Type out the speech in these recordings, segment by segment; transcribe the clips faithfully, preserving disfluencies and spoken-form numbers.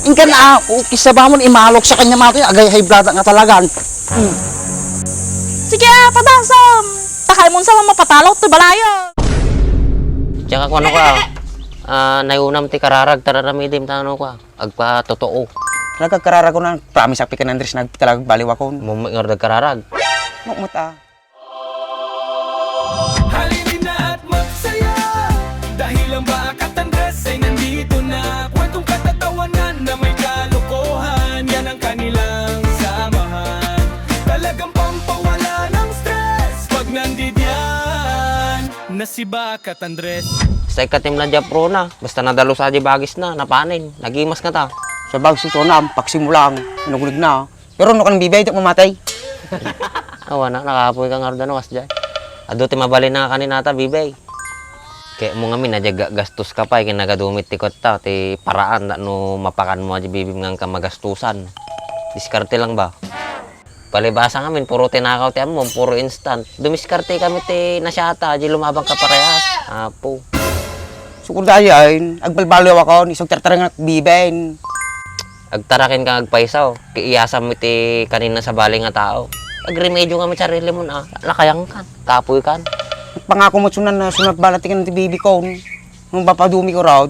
Inkan a, ukis sa bamon, imalok sa kanya matoy, agay high blood nga talagan. Hmm. Sige, ah, padasam. Takay mo sa mapatalok ti balayo. Tsaka kuno ka, ah, nayunam ti kararag, tararamidim, tano ka. Agpatotoo. Talaga kararag ko na, promise ak pikan Andres, nagtalaga baliwakon. Mumay nga kararag. Mukmut a. Halina at magsaya dahil ang Bakat Andres ay nandito na. Kwentong katatawanan na may kalokohan, yan ang kanilang samahan. Talagang pampawala ng stress pag nandidiyan na si Bakat Andres. Sa ikatim na di aprona, basta nadalus a di bagis na, napanin, nagimas nga ta. Sa bagis ito na, paksi mo lang, inugulig na. Pero no kan bibay, di mamatay. Awa na, nakapoy ka nga ruda no, kasdiay. Adu ti mabalin na nga kanin ata, bibay. Kaya mo nga min, nadya ga-, gastos ka pa, ikin nagadumit ti kutta, ti paraan, ta no mapakan mo, adya bibim nga ka magastusan. Diskarte lang ba? Palibasa nga min, puro tinakaw ti ammom, puro instant. Dumiskarte kami ti nasyata, adya lumabang ka parehas. Apo. Sukur da ayan, agbalbaliw ako, isog tartarang biben. Agtaraken ka nga agpaysaw, ti iyasam iti kanin na sabali nga tao. Agremedio nga met sarili mon a, lakayang kan, kapoy kan. Pangako mo sunan na sunat bala ti kan ti bibi ko. Nung papadumi ko raw,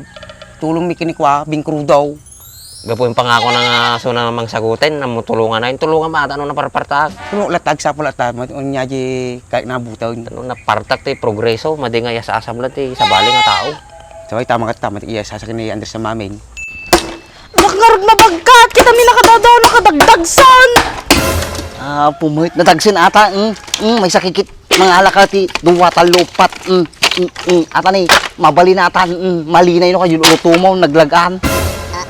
tulong mi kinikwa, bingkrudaw. Gapu yung pangako na nga suna mangsagutin, na mo tulungan na, yung tulungan mo ata no naparpartak. Puno latag sa pula ta, unya di kahit nabutan. Ano napartak ti progreso, madi nga iyasasam lang ti sabali nga tao. Sabay tama ka, tama ti iyasasam ni Andres sa mamin. Nak ngarud mabagkat, kita mi nakadadaw, nakadagdagsan. Ah, pumahit, nadagsen ata, mm, mm, may sakikit, mga alaka ti, duwa, tallo, upat, mm, mm, mm, ata ni, mabalin ata, mm, malinay no kayo, luto mo, naglagaan.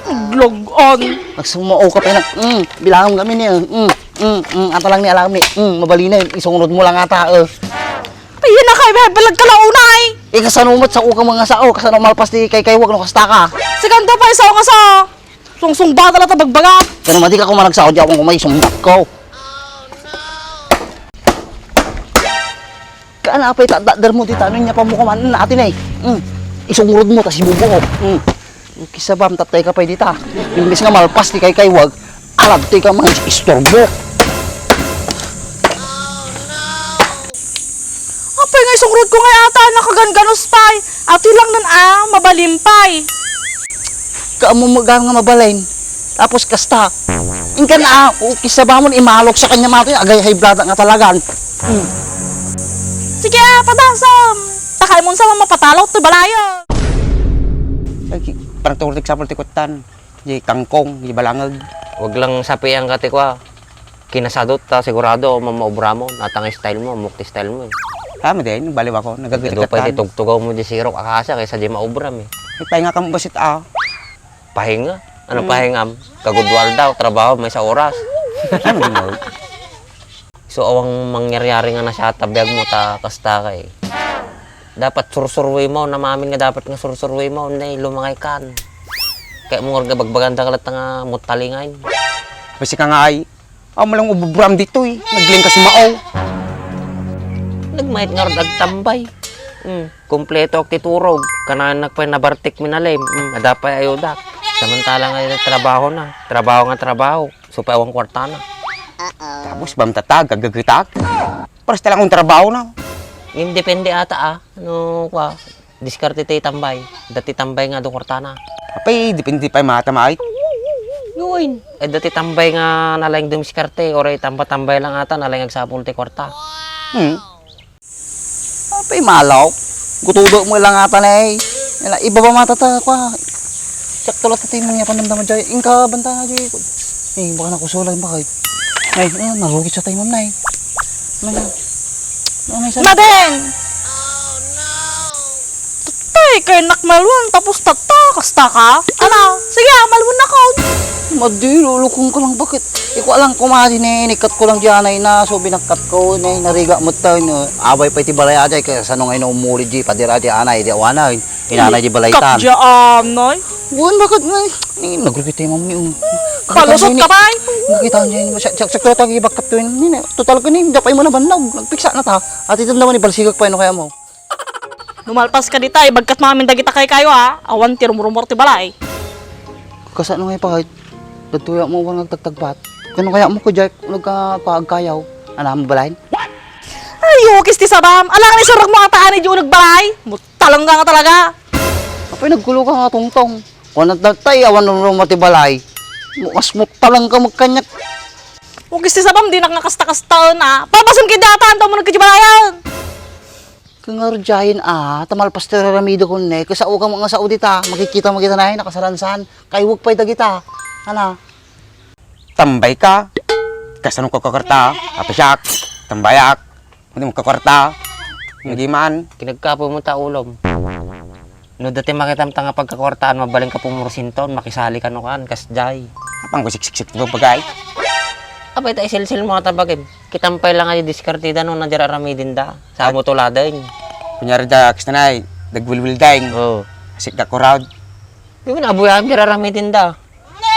Naglagaan? Nagsumao ka pa na, mm, bilangan kami niya, mm, mm, mm, ata lang ni alam ni, mm, mabalin na, isungrod mo lang ata, eh. Ayan na kayo, may balag ka launay. Eh, kasano mat sa uka mga sao, kasano malpas ti kay kaywag no kasta ka? Sikan to pa, isaw nga sa. Sungsungbat la ta bagbaga. Kano madi ka kumaragsaw, di ako kumay sumbat ko. Kaan apay ta, da-, dar mo dita, ano niya pa mo kuman, na atin eh. Mm. Isungrod mo, tas ibubuo. Mm. Kisabam, tatay ka pa dita. Imbis nga malpas ti kay kaywag, alabti ka mga istorbo. Apay nga isungrod ko nga ata, nakaganganos pay. Ati lang nan a, mabalin pay. Kaammo mo gayam nga mabalin. Tapos kasta. Inkan a, ukis sa bamon, imalok sa kanya matoy, agay high blood nga talagan. Hmm. Sige, ah, padasam. Takay mo sa mapatalok ti balayo. Ay, ki-, parang tawag example ti kuttan. Di kangkong, di balangag. Wag lang sapian ka ti kwa. Kinasadot ta sigurado, ma-, maubra mo. Natang style mo, mukti style mo eh. Ah, madi, nagbaliw ako. Nagagatik Ito pa ti tugtugaw mo di sirok akasya kaysa di maubra mi. Ipay nga kang basit ah. Pahinga? Ano Hmm. pahingam? Kagudwal daw, trabaho, may sa oras. Ano din mo? So, awang mangyari-yari nga na siya, tabiag mo ta, kasta ka eh. Dapat sursurwi mo, namamin nga dapat nga sursurwi mo, nay, lumangay kan. Kaya mo nga bagbaganda ka lang nga mutalingan. Basta ka nga ay, aw malang ububram dito eh. Nagling ka sumao. Nagmahit nga rod agtambay. Hmm, kompleto ak ti turog. Kananak pa nabartik minalim. Hmm, adapay ayudak. Samantala nga trabaho na. Trabaho nga trabaho. So, pa awang kwarta na. Tapos, bamtatag, gagagitak. Pares talaga ang trabaho na. Yung depende ata ah. Ano, kwa? Diskarte ti tambay. Dati tambay nga do kwarta na. Apay, depende pa yung mga tamay. Ngayon. Eh, dati tambay nga nalayang dumiskarte. Oray tamba-tambay lang ata, nalayang agsapul ti kwarta. Hmm. Apay, malaw. Gutudo mo lang ata na eh. Nila, ibaba mata ta, kwa. Sakto lang sa tayo mo niya panamdama dyan. Inka, banta na dyan. Eh, baka nakusulan, baka. Ay, ah, narugit sa tayo mo na eh. Ano na? Ano na isa? Maden! Tay, kay nakmalwan, tapos tata, kasta ka? Ano? Sige, ah, malwan na ka. Madi, lulukong ka lang, bakit? Ikaw lang kumadi ni, inikat ko lang dyan ay na, so binakkat ko ni, nariga mo tayo, no? Abay pa iti balay ajay, kaya sano nga inaumuli di, padira di anay, di awanay, inanay di balay tan. Kap dyan ay. Wan, bakit nga? Eh, nagrugit tayo, ma'am, ni, um. Palusot ka pa, ay? Nakita niya yun, sak-, sak-, sakto tayo, ibakkat ko yun. Hindi na, total ka ni, dapay mo na bannog, nagpiksa na ta. At ito naman, ibalsigag pa yun, kaya mo. Lumalpas ka dita, ibagkat mamin dagita kay kayo, ha? Awan ti rumurumor ti balay. Kasano nga ipakit? Dagtoy a mo nga agtagtagbat. Kano kaya mo ko, Jack? Nagka-, agkayaw? Anam, balay? Ay, ukis ti sabam. Alangan isurok mo ata ani di uneg balay. Mutalang ka nga talaga. Apay, nagkulo ka nga, Tongtong. Kuwan at datay, awan no mati balay. Mukas mutalang ka magkanyak. Ukis ti sabam, di na nga kasta-kasta na. Papasun ki data, anto mo nagkadibalayan? Kangarudyayen a, ta malpas ti raramidakon ne, kasao ka nga sao dita, makikita mo kita na, nakasaransan, kaiwag pay dagita. Ana? Tambay ka? Kasano ka kakarta? Apasiak, tambayak. Hindi mo kakarta. Nagiman. Kinagkapo mo ta ulom. No, dati makitam ta nga pagkakuartaan, mabalin ka pumursinton, makisali ka no kan, kasjay. Apang ko siksiksik mo bagay? Abay, ta isilsil mo ata bagim. Kitam pay lang nga diskartida no, na dira aramidin da. Sa At mo tuladen. Kunyari da, kastanay, dagwilwil dayng. Oo. Asik da kurad. Di mo na abuyam, dira aramidin da.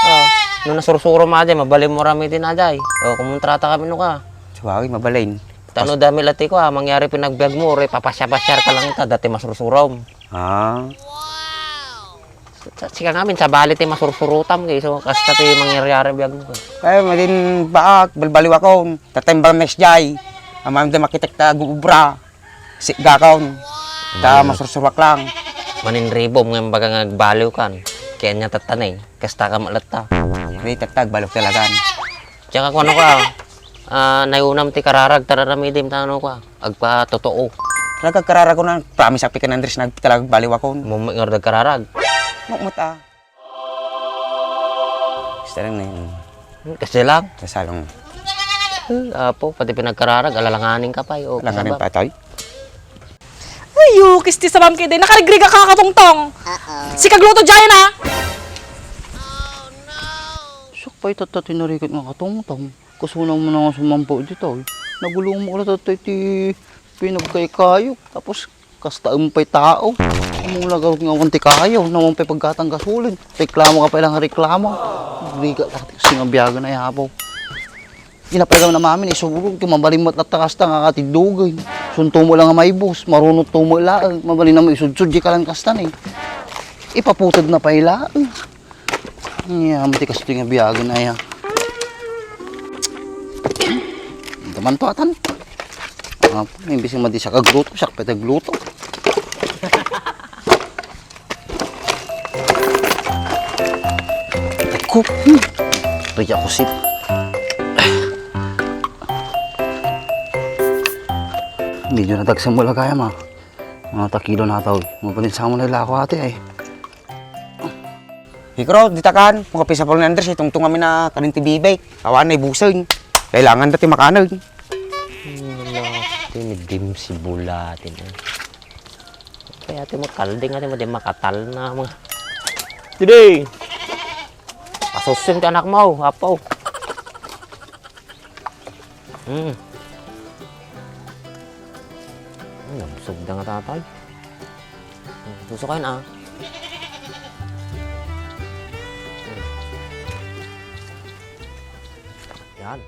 Oh, no nasursurom ajay, mabalin mo aramidin ajay. Oh, kumontrata kami no ka. Sabagay, mabalin. Tano dami lati ko, ah, mangyari pinagbiag mo, uray papasya-pasyar ka lang ta, dati masursurom. Ah. Sa, sika ngamin, sabali ti masursurutam, kay so, kasta ti mangyari-ari biag mo. Kaya, malin baak, balbaliw akon. Tatay ba mesjay? Amam da makitek ta gubra. Sigakon. Ta masursuruak lang. Maninribom nga baga nga agbaliw kan. Kaya niya tatanay. Kasta ka malatta. Di tattag, balok talagan. Tsaka kung ano ka, ah, nayunam ti kararag, tararamidim, tano ka. Agpatotoo. Talaga kararag ko na, promise ak pikan Andres, nagtalaga baliw akon. Mumot nga kararag. Mumot ah. Gusto lang na yun. Hmm, kasi lang. Sa salong. Eh, apo, pati pinagkararag, alalanganin ka pa, eh. O, Alanganin kasaba. Pa, toy? Ay, ukis ti sabam kidi. Nakarigriga ka, Katongtong. Sika agluto dyan, ah. Siak pay tatta tinarigat nga Katongtong. Kasuna mo na nga sumampo ditoy. Nagulong mo ka tatta iti pinagkaykayok. Tapos, kasta pay tao. Among lagarot nga awan ti kayo, naman pay paggatang gasolin. Reklamo ka pay lang reklamo. Riga ka ti kasi nga biyagan ay hapo. Inapay kami na mamin, isurog, kung mabalin mo at kasta nga katidugan. Sunto mo lang nga maibos, marunot to mo laang, mabalin na mo isudsud, di ka lang kasta ni. Ipaputod na pay laang. Nya, mati kasi ito nga biyagan ay, ah. Ito man to, atan. Ah, imbis nga madi siya kagluto, siya kapit nagluto. Ako, hmm. Ito ako sip. Medyo nadagsan mo lang kaya, ma. Mga takilo na tao. Mabalin sa mo na ilako ate, ay. Hikro, dita kan, mga pisapul ni Andres, itong tungamin na kanin ti bibay. Awan na ibusen. Kailangan dati makanan. Wala, tinidim si bulatin, eh. Kaya ati mo kalding, ati mo di makatal na mga. Didi! Pasusin ti anak mo, apo. Hmm. Ay, nabusog da nga tatay. Hmm, susukain, ah. Hmm. Yan.